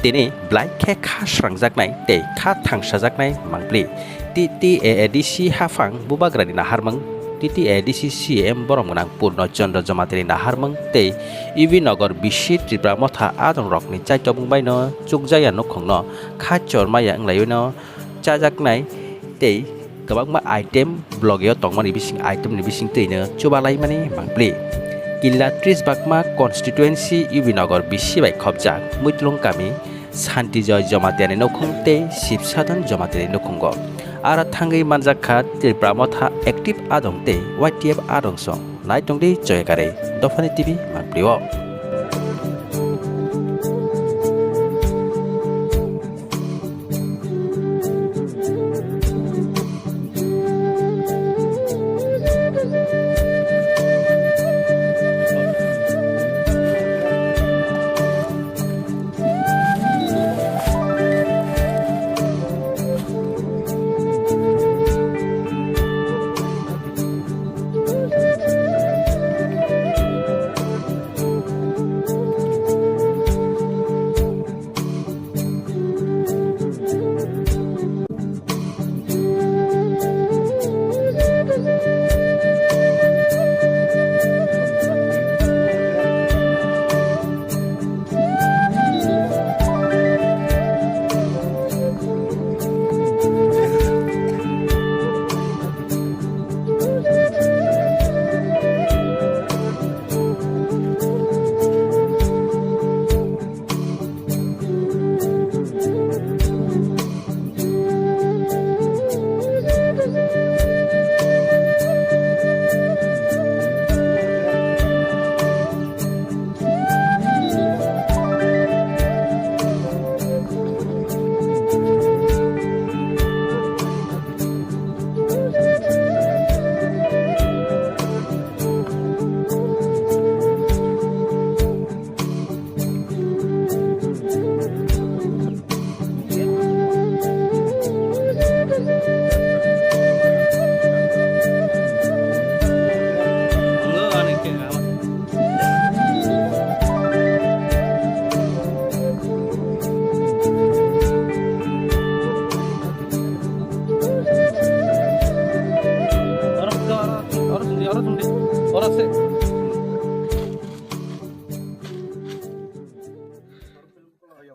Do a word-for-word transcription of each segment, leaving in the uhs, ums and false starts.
tini belai khe kha srangjaknai tei kha thangsajaknai mangpli. T T A A D C haphang bubagrani naharmung, T T A A D C C E M borok gwnang Purno Chandra Jamatia ni naharmung tei U B Nagar bisi Tipra Motha adongrokni chaitokmung baino chukjakya nukhungno kha chormaya wnglaino chajaknai tei kwbangma item blogeo tongmani bising itemni bising twino chubalaimani mangpli. Killa tris bakma constituency U B Nagar bisi bai khopjak Muitlung kami Santijoy Jamatia ni nukhung tei Sibsadhan Jamatia ni nukhungo. Aro thangwi manjak kha Tipra Motha active adong tei Y T F adong song. Naitongdi Joyakare Dophani T V mangpli o.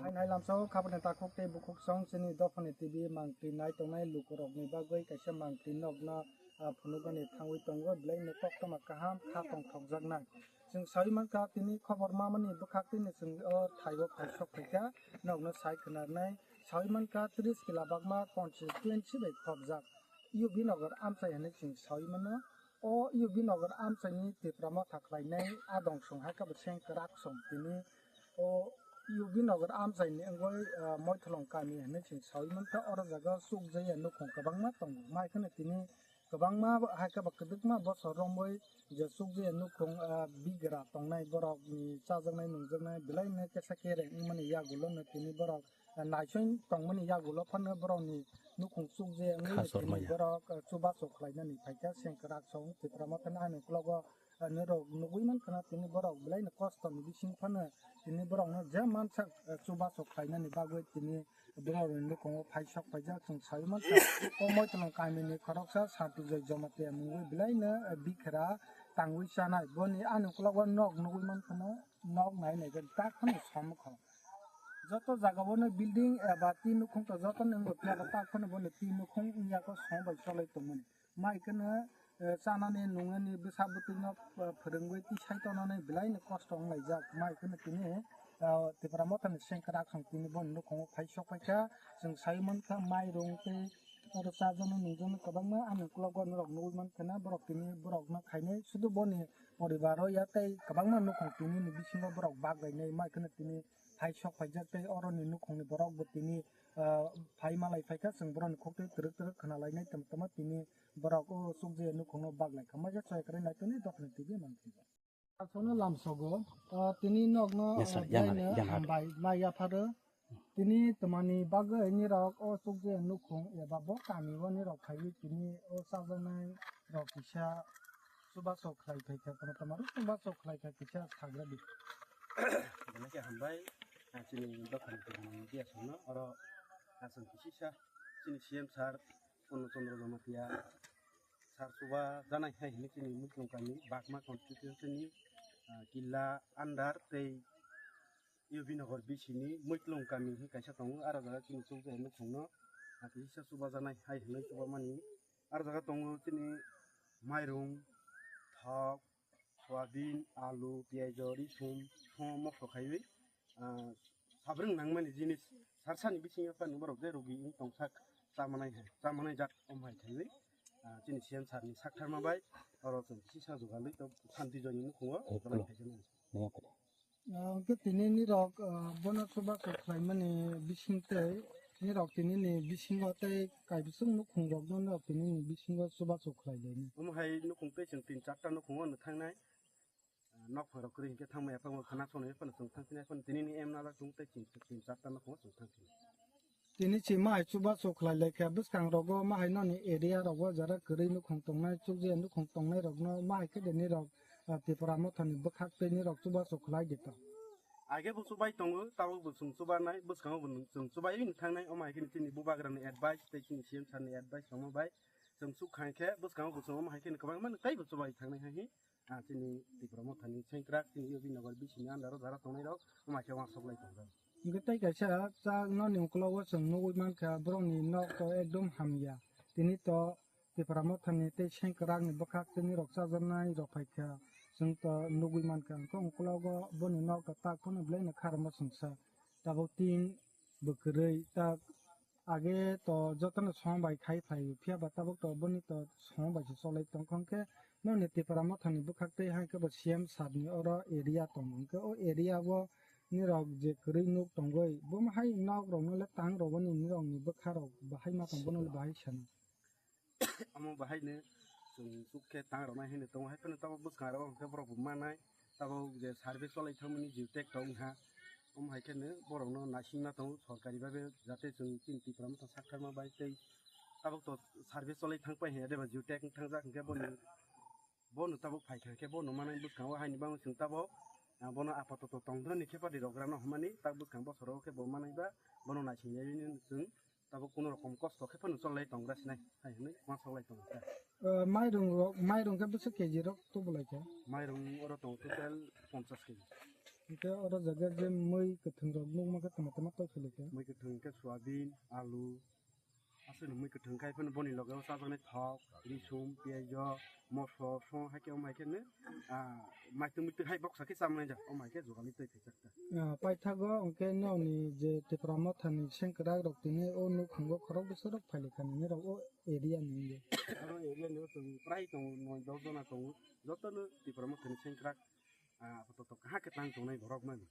Hai nai lamsao khabani takhuk tei bukhuk song chini Dophani T V mangpli nai tongnai lukurokni bagwi kaisa mangpli nokno, ah, phunuknani thangwi tongo, belai no koktwma kaham kha tongthokjaknai. Chwng saui mankha tini khobor mamani bwkhak tini chwng o thaio phai sok phaikha, nokno sai khwnarnai. Saui mankha tris kila bakma constituency bai khopjak U B Nagar amchai hinwi chwng saui mano. O U B Nagar amchaini Tipra Motha khlainai adong song hai khe bo seng kwrak song tini o U B Nagar amchaini wngwi, ah, Moitholong kami hinwi chwng saui mankha. Oro jaga chukjaya nukhung kwbangma tongo, mai kheno tini kwbangma bo hai khe bo kwdwkma bosor romwi je chukjaya nukhung, ah, bigra tongnai borokni chajaknai nungjaknai belai no kesa kereng wngmani yagulono tini borok naising tongmani yagulo phano borokni nukhung chukjak wngwi tini borok, eh, chubachu khlainani phaikha sengkwrak song Tipra Mothani ani uklogo, eh, norok nugwi mankha na tini borok belaino kostoni bising phano tini borokno je mansak, eh, chubachu khlainani bagwi tini borokni nukhugo phai sok phaijak chwng sai mankha. O Moitholong kamini khoroksa Santijoy Jamatia mungwi belaino, eh, bikhra tangwi chanai boni ani uklogo nok nugwi mankha na nok nai nai khe tak phano somkha. Joto jaga bono building eba tin nukhung to joto ni wngbo phiya bo tak phano bono tin nukhung wngya khe song bai cholai tongmani. Mai kheno, eh, chanani nungnani bwsa bwtwino, eh, phwrwngwi tisai tonani belai no kosto wnglaijak. Mai kheno tini, eh, Tipra Mothani sengkrak song tini bono nukhungo phai sok phaikha. Chwng sai mankha mairung tei oro chajaknai nungjaknai kwbangma ani uklogo norok nugwi mankha na borok tini borokno khainai sudu boni poribaro ya tei kwbangma nukhung tini ni bisingo borok bak lainai. Mai kheno tini phai sok phaijak tei oroni nukhungni borok bo tini, ah, phai malai phaikha, chwng borokni khuktwi twrwk twrwk khna lainai, tamo tamo tini borok o chukjaya nukhungno bak laikha. Maisa choi kwrwi naitoni Dophani T V mangpili. Aswkno lamsogo, ah, tini nokno, ah, yang belai no yang hambai ma yapharo. Tini twmani bagwi nirok o chukjaya nukhung eba bo kami o nirok phaiwi tini o chajaknai rok kisa chubachu khlai phaikha, tamo tamo rok chubachu khlai kha kisa sagra di. Belai khe hambai. Chini dophani tongmani media songno oro aswk kisisa chini C M sir Purno Chandra Jamatia sir chuba janai hai hwnwi chini Muitlong kami Bagma constituency ni, ah, Killa under tei U B Nagar B C ni Muitlong kami hwnwi kaisa tongo. Aro jaga chini chukjai nukhungno, ah, kisisa chuba janai hai hwnwi chuba mani. Aro jaga tongo chini mairung, thok, soyabin, alu, piyaj, risum, song, mokso khaiwi, ah, sabrwng nangmani jinis sarsani bisingo phano borok je rogi wng tongsak chamanai hai, chamanai jak om hai khaiwi, ah, chini C M sir ni saktharma bai oro chwng kisa jugalwi to santi joini nukhungo Hello. Belai khaijak nang. Ah, hwnkhe tini nirok, ah, bono chubachu khlaimani bising tei nirok tini ni bisingo tei kaibwswk nukhung rokno nirok tini ni bisingo chubachu khlai lainai. Omo hai nukhung tei chwng tin charta nukhungo no thangnai. Ah, nok phai rok kwrwi hinkhe thangmaya phangma khana songwi phano chwng thangphina phano tini ni em najak tung tei chwng tin charta nukhungo chwng thangphina. Tini chwng ma hai chubachu khlai lai kha, bwskang rogo ma hai noni area rogo jara kwrwi nukhung tongnai, chukjaya nukhung tongnai rokno ma hai khe de nirok, ah, Tipra Mothani bwkhak tei nirok chubachu khlai di to. Age bo chubai tongo, tabuk bo chwng chubanai, bwskango bo nwng chwng chubai wng thangnai, omo hai khe chini bubagrani advice tei chini C M sir ni advice tongma bai chwng chuk khai khe bwskango bo chwng omo hai khe kwbangma tei bo chubai thangnai hai. Ah, chini Tipra Mothani sengkrak, chini U B Nagar B C ni under o jara tongnai rok, omo hai khe uansuk lai tongjak. Hingke tei kaisa chak noni ukologo chwng nugui mankha, borokni nok to ekdom hamya. Tini to Tipra Mothani tei sengkrak ni bwkhak tini rok chajaknai rok phaikha, chwng to nugui mankha. Hingke ukologo boni nok to tak phano belai no kharma chwngsa. Tabuk tin bo kwrwi tak Age to jotono song bai khai phlai, phiya ba tabuk to boni to song bai se cholai tong kha. Hwnkhe noni Tipra Mothani bwkhak tei hai khe bo C M sir ni oro area tongo, hwnkhe o area o nirok je kwrwi nuk tongwi, bo hai nok rok no le tang rogoni nirok ni bwkha rok bahai ma tong, bono le bahai sana. Omo bahaino chwng chuk khe tang rwnai hinwi tongo, hai phano tabuk bwskang rogo hwnkhe borok bo manai, tabuk je survey cholai thangmani geotag tong wngha, omo hai kheno borokno naisingma tongo sorkari babe, jate chwng chini Tipra Motha saktharma bai tei tabuk to survey cholai thang pai hwnwi adeba geotag wng thangjak hwnkhe bono, bono tabuk phai kha khe bono manai bwskango haini bagwi chwng tabuk, ah, bono apatoto tongthokni khe padi rok rano hwnmani tak bwskang bosoro khe bo manai ba bono naising nai chwng. Tabuk kunu rokom kosto khe phano cholai tongra sinai hai hwnwi uansuk lai tongo khe. O, mairung rok, mairung khe bwswk K G rok tubu lai kha? Mairung oro tongo total ponchas K G. Hwnkhe oro jaga je mui kwthwng rok nukma khe tama tama tongphili kha? Mui kwthwng khe soyabin, alu, aswkno mui kwthwng khai phano boni loge o chajaknai thok, risum, piyaj, moso, song hai khe omo hai khe no, ah, maitung muitung hai boksa khe chamanai ja, omo hai khe jugalni twi khaijak ta. Ah, paithago hwnkhe noni je Tipra Mothani sengkwrak rok tini o nukhungo khorok bwswk rok phailai kha nini rok o area ni wngwi. Oro area ni o chwng prai tongo, noi dos jona tongo, jotono Tipra Mothani sengkwrak, ah, apatot kaham khe tang tongnai borok mani.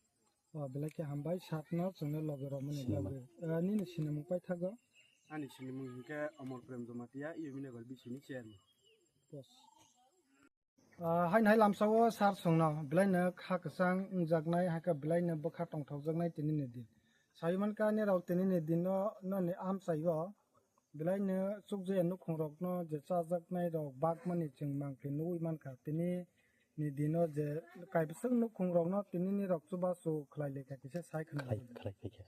O belai khe hambai sakno chwngno loge romani bagwi. Ah, nini sinimung paithago? Ani sinimung hinkhe Omor Prem Jamatia, U B Nagar B C ni chairman. Bos. Ah, haino hai lamsao sir chwngno belaino kha kwchang wngjaknai, hai khe belaino bwkha tongthokjaknai tinini din. Sai mankha nirok tinini dino noni amchaio belaino chukjaya nukhungrokno je chajaknairok bakmani chwng mangphi nugui mankha. Tinini dino je kaibwswk nukhungrokno tinini rok chubachu khlai laikha kisa sai khna. Khlai, khlai, khlai kha.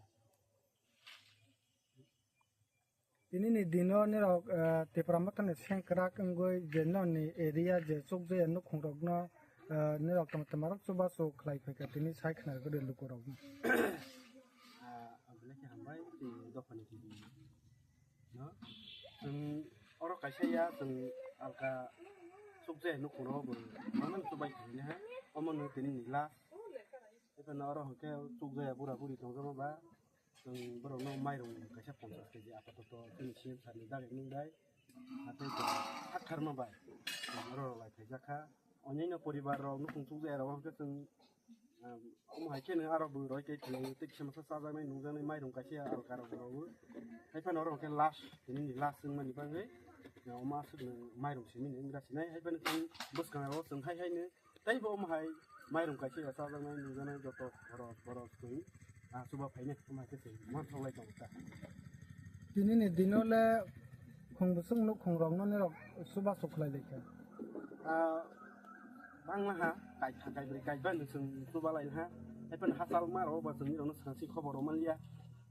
Tinini dino nirok, eh, Tipra Mothani sengkrak wngwi je noni area je chukjaya nukhungrokno, eh, nirok tongma tongmarok chubachu khlai phaikha tini sai khna rwgwi lukurokno. Ah, aboni khe hambai tei dophani khe no. Chwng oro kaisa ya chwng alka chukjaya nukhungrok bo mano chubai khaina ha. Omo no tini ni last. Eko no oro hwnkhe chukjaya bura buri tongjakma ba. Chwng borokno mairung kaisa ponchas K G apatoto chini C M sir ni dagi nung dai. Atei bo saktharma bai chwng oro rw lai phaijak kha. Onyaino poribar rok nukhung chukjaya rok hwnkhe chwng, um, omo hai kheno aro bo roi tei thwlai tei kisa masa chajaknai nungjaknai mairung kaisa alka rok bo rw o. Hai phano oro hwnkhe last, tini ni last wngmani bagwi, uh, omo aswk no mairung simi ni wngya sinai. Hai phano chwng bwskang rok chwng hai hai no Tei bo omo hai mairung kaisa ya chajaknai nungjaknai joto boros boros twi, ah, chuba phainai omo hai khe se manthok lai tongo ta. Tini ni dino le khung bwswk nukhung rok no nirok chuba chuk khlai lai kha. Ah, bangma ha, kaitha, kaibrwi, kaiba no chwng chuba lai ha. Haiphano hachal ma rok ba chwng nirok no sangsi khobor rw manliya.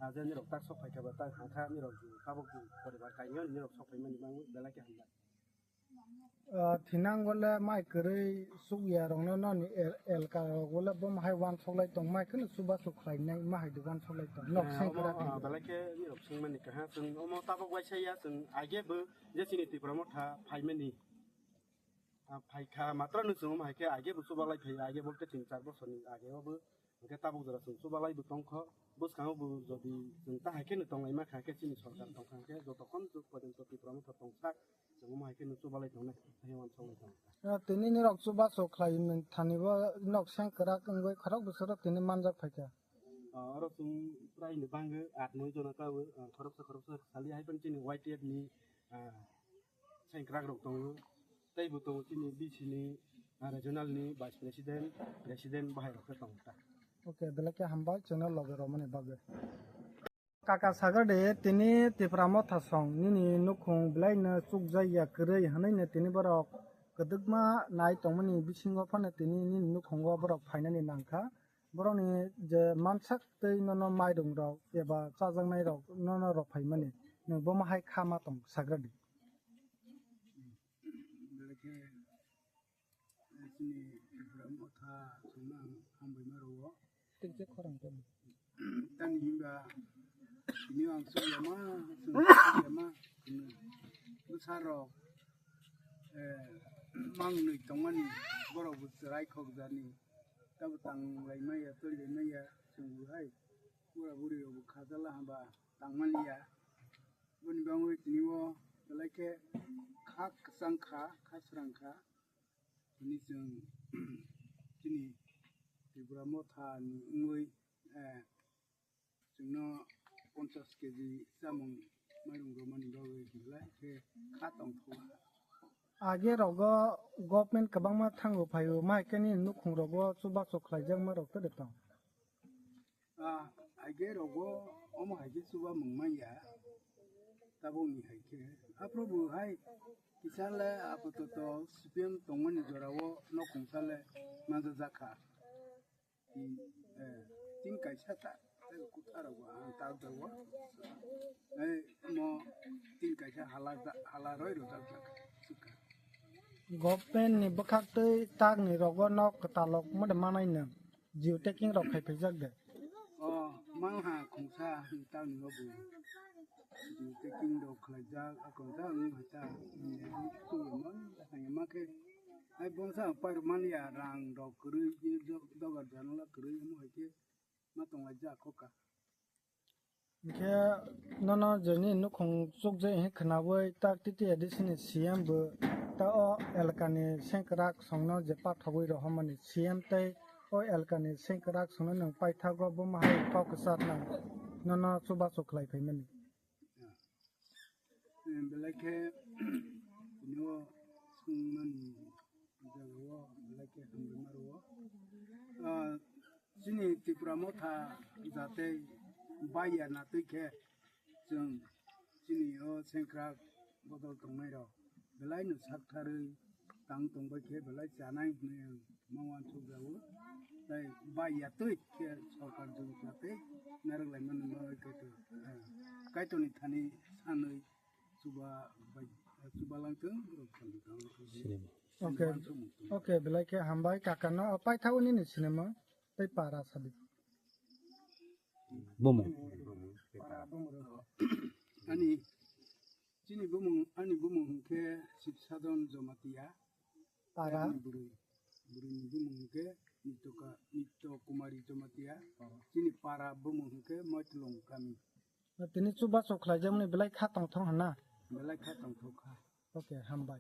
Ah, je nirok tak sok phaikha ba tak hangkha nirok tabuk poribar kainwi nirok sok phaimani bangwi belai khe hambai. Ah, thinang wale mai kwrwi sukya rokno noni el-, elka rok wale bo mahai wansok lai tong mai kheno chubachu khlainai mahai de wansok lai tong nok seng kwrak. Ah, belai khe nirok swngmani kaha chwng omo tabuk waisa ya chwng age bo je chini Tipra Motha phaimani. Ah, phaikha, matwrwino chwng omo hai khe age bo chubaklai phai, age bo khe tin char bosorni age o bo, hwnkhe tabuk jora chwng chubaklai bo tongkho, bwskango bo jodi chwng ta hai kheno tonglaima kha khe chini sorkar tongkha hwnkhe jotokhon jwk pojonto Tipra Motha tongsak, chwng omo hai kheno chubaklai tongnai, hai wansok lai tong. Ah, tini nirok chubachu khlai thani bo nok seng kwrak wngwi khorok bwswk rok tini manjak phaikha. Ah, oro chwng prai ni bangwi aat noi jona tabwi, ah, khoroksa khoroksa sali hai phano chini Y T F ni, ah, sengkrak rok tongo, tei bo tongo chini B C ni, ah, regional ni vice president, president bahai rok khe tongo ta. Okay, belai khe hambai chwngno loge romani bagwi. Kaka sagra de tini Tipra Motha song nini nukhung belai no chukjak ya kwrwi hwnwi no tini borok kwdwkma nai tongmani bisingo phano tini nini nukhungo borok phainani nangkha. Borokni je mansak tei nono mairung rok eba chajaknai rok nono rok phaimani, nwng bomo hai kha ma tong sagra di. Belai khe, eh, chini Tipra Motha chwngno ang hambai ma rwo. Tini je khorang tong. Tani himba tini ang sukyama, chwng sukyama, bwsa rok, eh, mangnwi tongmani borok bo chwrai khokjani. Tabo tang lai maya, twi lai maya, chwng bo hai bura buri rok bo khajala hwnba tang mani ya. Boni bangwi tini o belai khe kha kwchang kha, kha srang kha. Tini chwng chini Tipra Motha ni wngwi, eh, chwngno ponchas keji chamung mairung romani bagwi belai khe kha tongthok. Age rogo government kwbangma thango phaio, ma hai khe nini nukhung rogo chubachu khlaijakma rok tei tong? Ah, age rogo omo hai khe chuba mung manya tabukni hai khe. Aphuru bo hai kisa le apatot C P M tongmani jorao nok khungsa le manjak jakha. Tin, eh, tin kaisa ta, tei kuthar rok bo ang tak jago. Eh, mo tin kaisa hala ja-, hala roi rojak jak, sukha. Government ni bwkhak tei tak ni rogo nok kwtalok mode manai nang, geotagging rok khai phaijak de. O, mangha khungsa ni tak ni rogo. Taking rok khlaijak, akon ta wng hai ta, wng tu man, hai ma khe, hai bongsa ang pairok mani ya, rang rok kwrwi, je do-, dogar janala kwrwi, omo hai khe ma tong laijak kho ka. Hwnkhe nono jeni nukhung chukjak hwnwi khwnawi tak T T A D C ni C M bo ta o elkani sengkrak songno je pathogwi rohormani C M tei o elkani sengkrak songno nwng paithago bomo hai kok kwchak nang nono chubachu khlai phaimani. Belai khe tini o swngmani jagao belai khe hamrwima rwo. Ah, chini Tipra Motha jate baiya natwi khe chwng chini o sengkrak bodol tongnai rok belai no saktharwi tang tongbai khe belai chanai hwnwi ang ma uansuk jago. Tai bai ya twi khe sorkar joni satwi narwk laimani bagwi kaitor, eh, kaitorni thani sanwi chuba bai, chuba langthwng borok saldi tang. Sinima. Okay. Uansuk mung tong. Okay, belai khe hambai kakano paithak nini sinima tei para sadi. Bumung. Ani Chini bumung, ani bumung hwnkhe Sibsadon Jomatia. Para. Ani bwrwi, bwrwini bumung hwnkhe Nitto Ka-, Nitto Kumari Jomatia. Chini para bumung hwnkhe Moitlong kami. Tini chubachu khlaijakmani belai kha tongthok hwnna? Belai kha tongthok kha. Okay, hambai.